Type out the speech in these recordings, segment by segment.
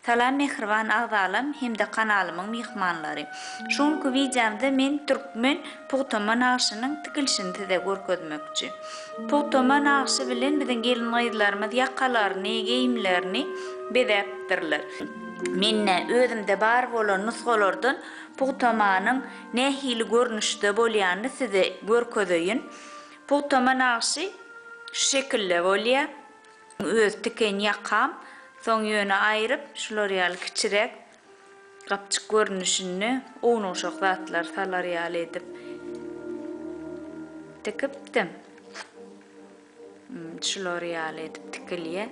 Salam mähriban agzalam hem-de kanalymyň myhmanlary. Şu günki wideomda men türkmen pugtama nagşynyň tikilişini size görkezmekçi. Pugtama nagşy bilen biziň gelin-gyzlarymyz ýakalaryny, geýimlerini bezäpdirler. Mende özümde bar bolan nusgalardan pugtamanyň nähili görnüşde bolýanyny size görkezeýin. Pugtama nagşy şu şekilde bolýar. Öz tiken ýakam, soň ýöne aýryp, şular ýaly kiçiräk gapjyk görnüşinde ownugşak zatlar salar ýaly edip tikipdim. Şular ýaly edip tikilýär.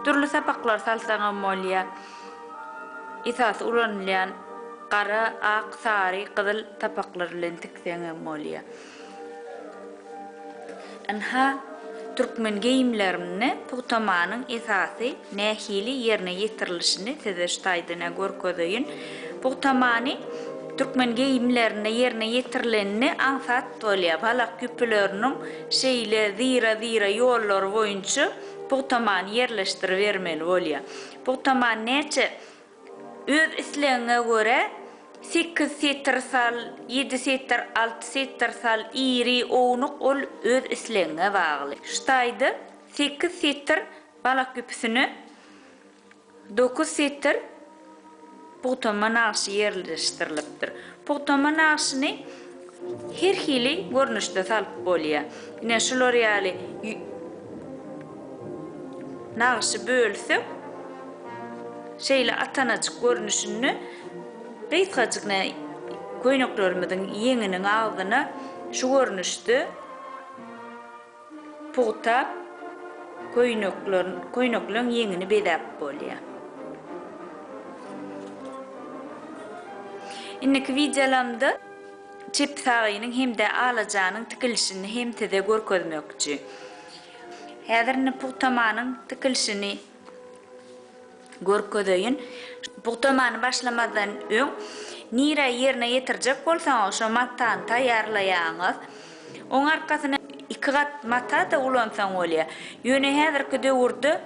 Dürli sapaklar salsaňam bolýar. Esasy ulanylýan gara, ak, sary, gyzyl sapaklar bilen tikseňem bolýar. Ynha, türkmen geýimlerinde pugtamanyň esasy nähili ýerine ýetirilişini size şu taýdan görkezeýin. Pugtamany türkmen geýimlerinde ýerine ýetirilende aňsat bolýar. Balak ýüpüleriniň şeýle zyra-zyra ýollary boýunça pugtamany ýerleşdiribermeli bolýar. Pugtamany näçe Öz islegiňe görä, sekiz setir sal, ýedi setir, alty setir sal, iri, ownuk ol öz islegiňe bagly. Şu taýda sekiz setir balak ýüpüsine dokuz setir pugtama nagşy ýerleşdirilipdir. Pugtama nagşyny her hili görnüşde salyp bolýar. Ine şular ýaly nagşy bölsek, şeýle atanajyk görnüşinde gysgajyk köýneklerimiziň ýeňiniň agzyna şu görnüşde pugta köýnekler köýnekleň ýeňini bezäp bolýar. Indiki wideolamda çep sagynyň hem-de alajanyň tikilişini hem size görkezmekçi. Häzir indi pugtamanyň tikilişini görkezeýin. Pugtamany başlamazdan öň nirä ýerine ýetirjek bolsaňyz şo matany taýýarlaýaňyz. Oň arkasyna iki gat mata-da ulansaň bolýar. Ýöne häzirki döwürde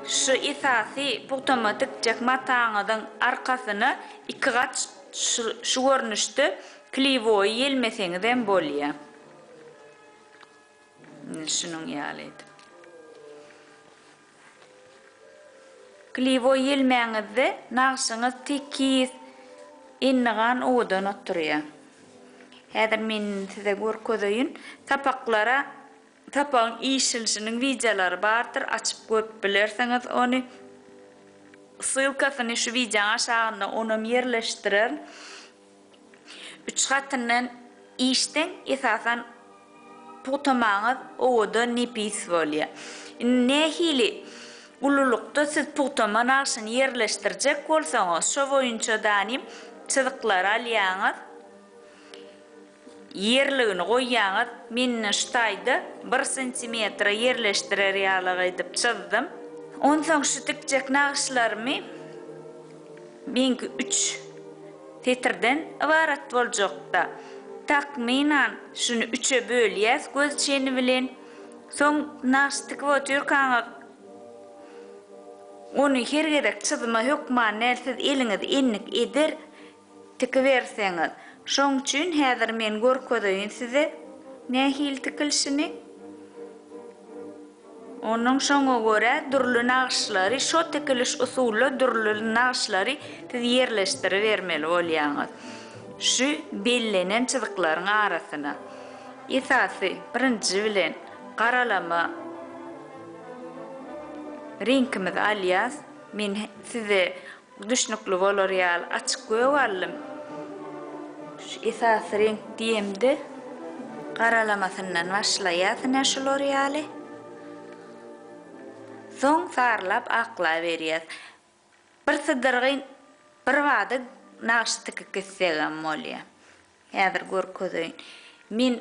şu esasy pugtama tikjek mataňyzyň arkasyna iki gat şu görnüşde kliwoýy ýelmeseňizem bolýar. Ine şunuň ýaly edip. Kliwoý ýelmäňizde nagşyňyz tekiz, endigan owadan oturýar. Häzir men size görkezeýin. Sapaklara sapagyň işilişiniň wideolary bardyr, açyp görüp bilersiňiz ony. Ssylkasyny şu wideoň aşagynda onam ýerleşdirerin. Üç gatyndan işden esasan pugtamaňyz owadan nepis bolýar. Indi nähili ululykda siz pugtama nagşyny ýerleşdirjek bolsaňyz şo boýunça danym çyzyklary alýaňyz. Ýerligini goýýaňyz. Men indi şu taýda bir santimetre ýerleşdirer ýalyk edip çyzdym. Onsoň şu tikjek nagyşlarymy meňki üç setirden ybarat boljakda. Takmynan şuny üçe bölýäs göz çeni bilen. Soň nagyş tikip otyrkaňyz ony her gezek çyzma hökman däl siz eliňiz endik eder Tikiberseňiz. Şoň üçin häzir men görkezeýin size nähili tikilişini. Onuň şoňa görä dürli nagyşlary şo tikiliş usulda dürli nagyşlary siz ýerleşdiribermeli bolýaňyz. Şu bellenen çyzyklaryň arasyna. Esasy birinji bilen garalama reňkimizi alýas. Men size Düşnükli bolar ýaly açyk gök aldym. Şu esasy reňk diýemde garalamasyndan başlaýas ine şular ýaly. Soň sarlap aklaberýäs. Bir sydyrgyn bir bada nagyş tikip gitsegem bolýar. Häzir görkezeýin. Men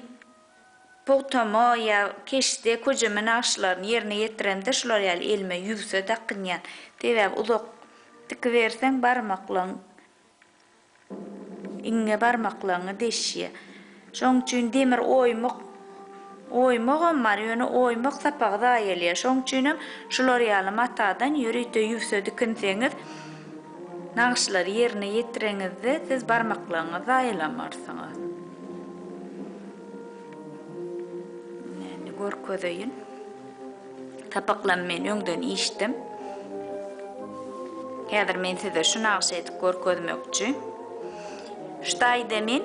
pugtama ýa keşde köjeme nagyşlaryny ýerine ýetiremde şular ýaly elime ýüwse dakynýan. Sebäbi uzak tikiberseň barmaklaň iňňe barmaklaňy deşýär. Şoň üçin demir oýmak. Oýmagam bar, ýöne oýmak sapagy zaýalýar. Şoň üçinem şular ýaly matadan ýörite ýüwse dikinseňiz, nagyşlary ýerine ýetireňizde siz barmaklaryňyzy zaýalamarsyňyz. Indi görkezeýin. Sapaklamy men öňden işdim. Häzir men size şu nagşy edip görkezmekçi. Şu taýda men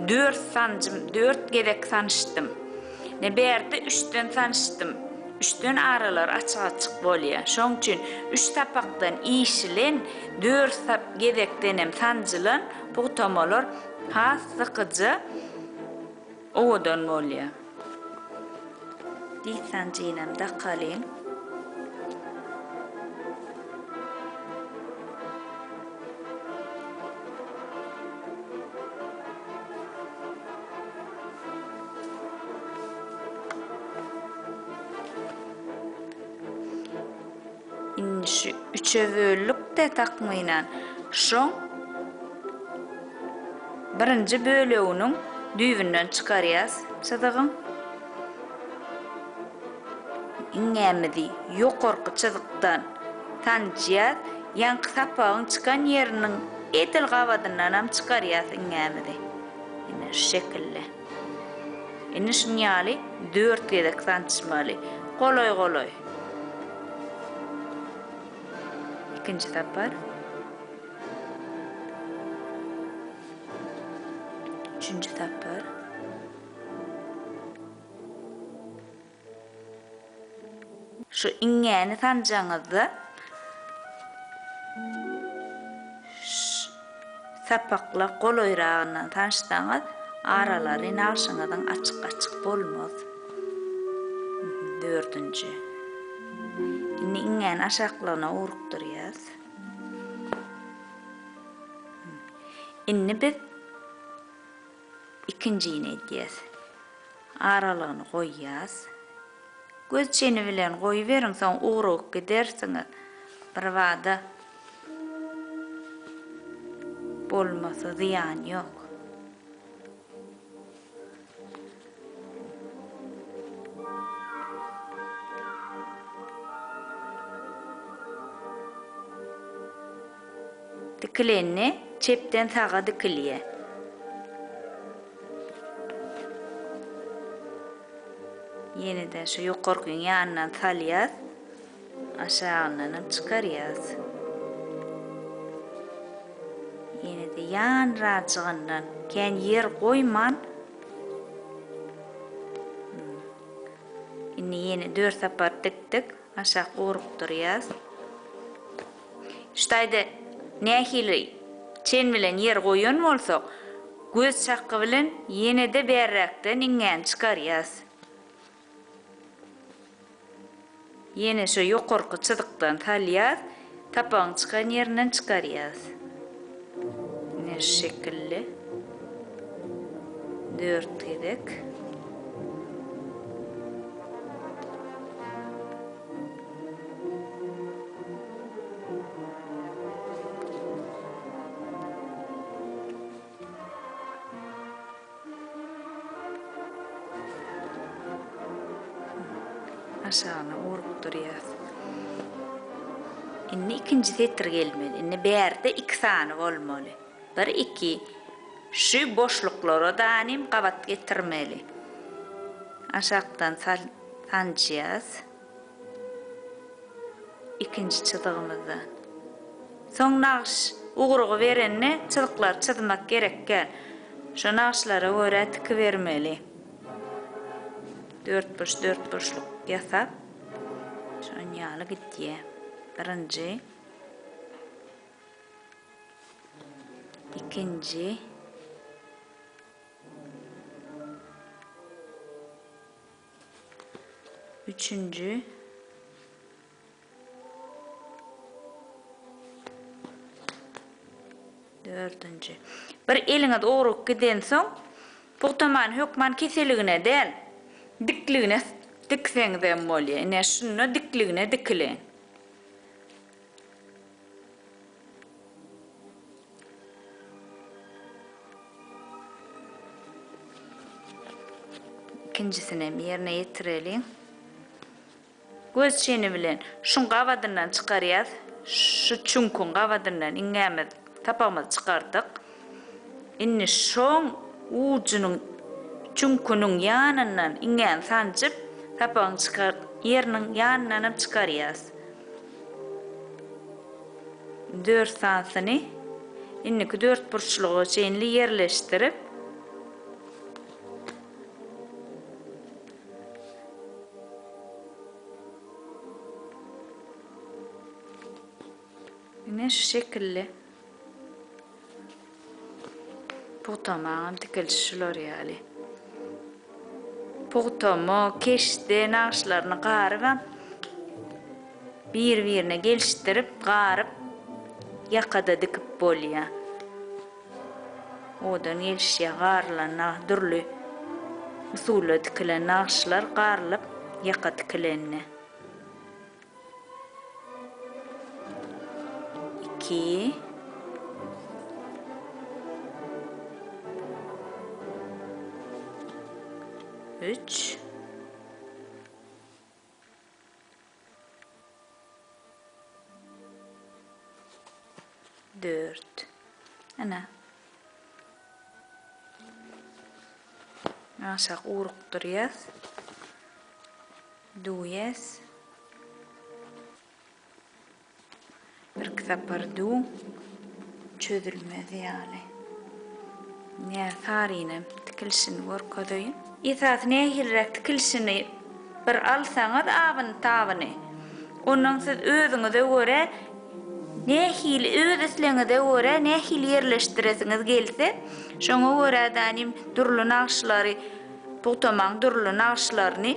4 sanjym, 4 gezek sanyşdym. Ne bärde 3-den sanyşdym. 3-den aralar açyk-açyk bolýar. Şoň üçin 3 sapakdan işilen, 4 gezekdenem sanjylan pugtamalar has sykyja Owadan bolýa. Diz sanjynam dakalyň. Indi şu üçe böldük-de takmynan şoň birinji böleginiň düýbünden çykarýas çyzygyň. Iňňämizi ýokarky çyzykdan sanjýas, ýaňky sapagyň çykan ýeriniň edil gabadyndanam çykarýas iňňämizi. Ine şu şekilde. Indi şuny ýaly dört gezek sançmaly. Golaý-golaý. Ikinji sapar. Üçünji sapar. Şu iňňäni sanjaňyzda sapakla golaýragyndan sançsaňyz aralary nagşyňyzyň açyk-açyk bolmaz. Dördünji. Indi iňňäni aşaklygyna ugrukdyrýas. Indi biz ikinjini edýäs. Aralygyny goýýas. Göz çeni bilen goýuberiň, soň ugrugyp gidersiňiz. Birbada bolmasa zyýany ýok. Dikilende çepden saga dikilýär. Ýene-de şu ýokarkyň ýanyndan salýas, aşagyndanam çykarýas. Ýene-de ýanrajygyndan kän ýer goýman Indi ýene dört sapar dikdik, aşak ugrukdyrýas. Şu taýda nähili çen bilen ýer goýan bolsak, göz çakgy bilen ýene-de bärräkden iňňäni çykarýas. Ýene şo ýokarky çyzykdan salýas, sapagyň çykan ýerinden çykarýas. Ine şu şekilde. Dört gezek. Aşagyna ugrukdyrýas. Indi ikinji setir gelmeli. Indi bärde iki sany bolmaly. Bir, iki. Şu boşluklara danym gabat getirmeli. Aşakdan sanjýas. Ikinji çyzygymyzda. Soň nagyş ugrugy berende çyzyklary çyzmak gerek däl. Şo nagyşlara görä tikibermeli. Dörtburç dörtburçluk ýasap, şon ýaly gidýär. Birinji, ikinji, Üçünji. Dördünji. Bir eliňiz ogrugyp gidensoň, pugtamany hökman keseligine däl, dikligine dikseňizem bolýar. Ine, şunda dikligine dikilen. Ikinjisinem ýerine ýetireliň. Göz çeni bilen şuň gabadyndan çykarýas. Şu çüňküň gabadyndan iňňämiz, sapagymyzy çykardyk. Indi şoň ujunyň çüňküniň ýanyndan iňňäni sanjyp, sapagyň çykar ýeriniň ýanyndanam çykarýas. Dört sanysyny indiki dörtburçluga çenli ýerleşdirip, Ine şu şekilde. Pugtamaňam tikilişi şular ýaly. Pugtama, keşde nagyşlaryny garybam bir-birine gelişdirip, garyp ýakada dikip bolýar. Owadan gelişýär garylan nag dürli usulda tikilen nagyşlar garylyp ýaka tikilende. Iki. Üç. Dört. Ana. Aşak urukdyrýas. Düwýäs. Birki sapar düwüň, çözülmez ýaly. Ine, saryny tikilişini görkezeýin. Esasy nähiliräk tikilişini bir alsaňyz abyny-tabyny, ondan siz özüňize görä nähili öz islegiňize görä nähili ýerleşdiresiňiz gelse, şoňa görä-de dürli nagyşlary Pugtamaň dürli nagyşlaryny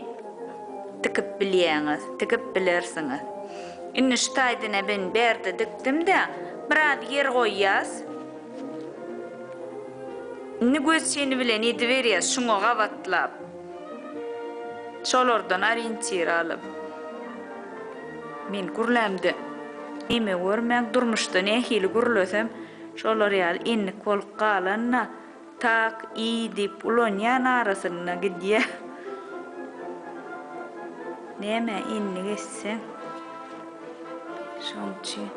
tikip bilýäňiz, tikip bilersiňiz. Indi şu taýdyna men bärde dikdim-de, biraz ýer goýýas. Indi göz çeni bilen ediberýäs şuňa gabatlap. Şolardan orientir alyp. Men gürlämde neme görmäň, durmuşda nähili gürlesem, şolar ýaly endik bolup galan-da. Tak, i diýip ulanýan arasynda gidýä. Näme endik etseň şoň üçin.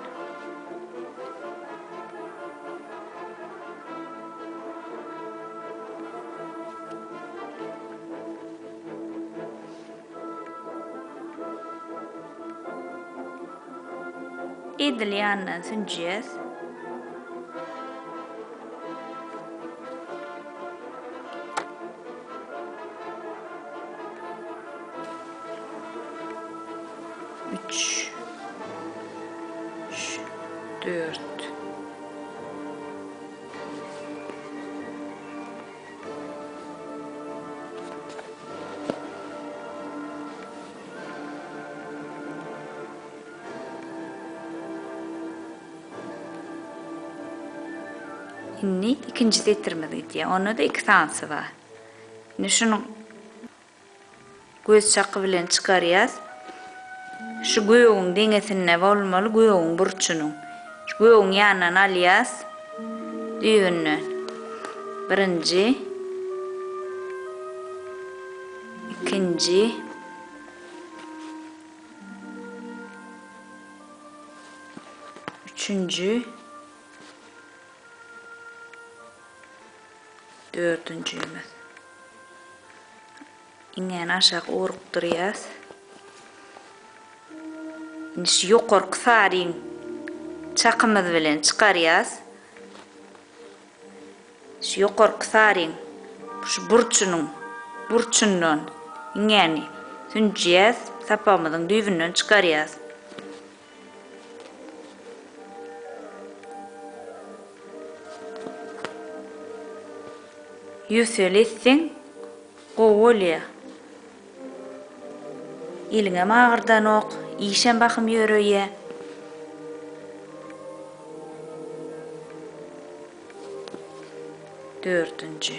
Edil ýanyndan sünjýäs. Üç, üç, dört. Indi ikinji setirimiz gidýär. Onda-da iki sanysy bar. Indi şuny göz çaky bilen çykarýas. Şu gögüň deňesinde bolmaly, gögüň burçunyň. Şu gögüň ýanyndan alýas. Düýbünden. Birinji. Ikinji. Üçünji. Dördünjimiz. Iňňäni aşak urukdyrýas. Indi şu ýokarky saryň çakymyz bilen çykarýas. Şu ýokarky saryň şu burçunyň burçundan iňňäni sünjýäs, sapagymyzyň düýbünden çykarýas. Ýösel etseň gowy bolýa. Eliňem agyrdanok, işem bahym ýöreýä. Dördünji.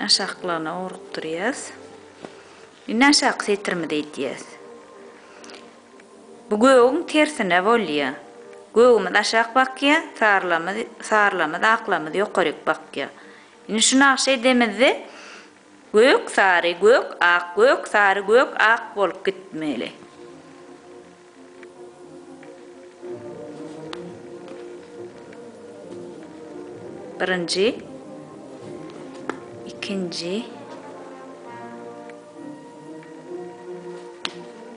Aşaklygyna ugrukdyrýas. Indi aşaky setirimizi edýäs. Bu gögüň tersine bolýa. Gögümiz aşak bakýa, sarylamyz, sarylamyz, aklamyz ýokaryk bakýa. Indi şu nagşy edemizde. Gök, sary, gök, ak, gök, sary, gök, ak bolup gitmeli. Birinji, ikinji,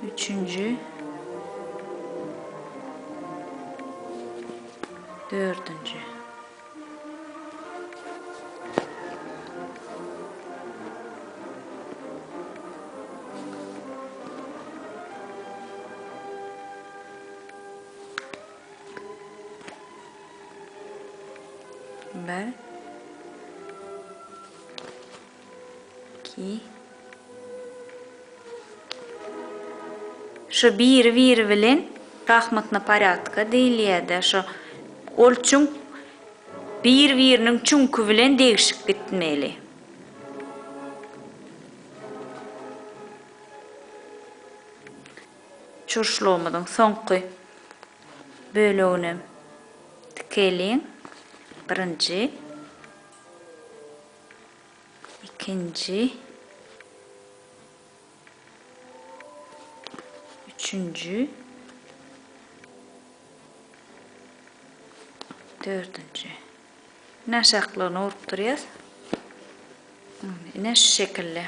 üçünji, dördünji. Bir, iki, Şu biri-biri bilen şahmatny porýadka diýilýär-de, şo ol çüňk bir-biriniň çüňki bilen degişip gitmeli. Çurşlugymyzyň soňky böleginem tikeliň. Birinji. Ikinji. Üçünji. Dördünji. Ine aşaklygyny urup durýas. Ine şu şekilde.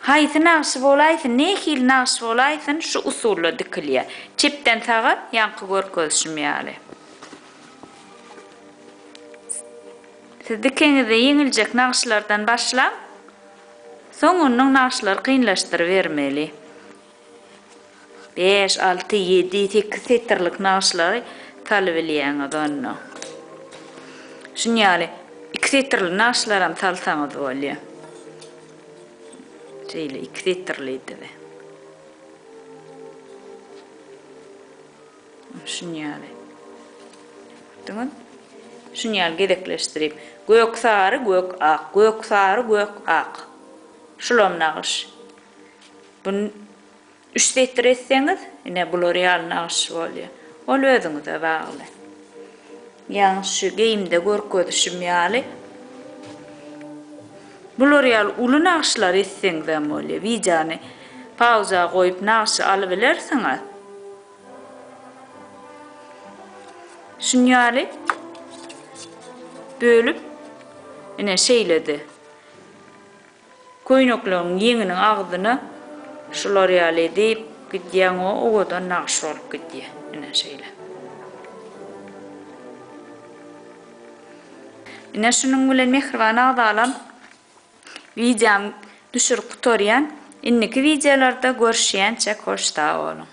Haýsy nagşy bolaýsyn, nähili nagş bolaýsyn, şu usulda dikilýär. Çepden saga, ýaňky görkezişim ýaly. Siz dikeňizde ýeňiljek nagyşlardan başlaň, soň ondan nagyşlary kynlaşdyrybermeli. Bäş, alty, ýedi, sekiz setirlik nagyşlary salybilýäňiz onda. Şuny ýaly iki setirli nagyşlaram salsaňyz bolýar. Şeýle iki setirli edip. Şuny ýaly. Gördüňiz? Şuny ýaly gezekleşdirip. Gök, sary, gök, ak, gök, sary, gök, ak. Şulam nagyş. Buny üç setir etseňiz, ine bular ýaly nagyş bolýar. Ol özüňize bagly. Ýagny şu geýimde görkezişim ýaly bular ýaly uly nagyşlary etseňizem bolýar. Wideony pauza goýup nagşy alybilersiňiz. Şuny ýaly bölüp ine şeýle-de Köýnekleriň ýeňiniň agzyna şular ýaly edip gidýäň o owadan nagyş bolup gidýär. Ine şeýle. Ine şunuň bilen mähriban agzalam wideomy düşürip gutarýan. Indiki wideolarda görüşýänçäk hoş sag boluň.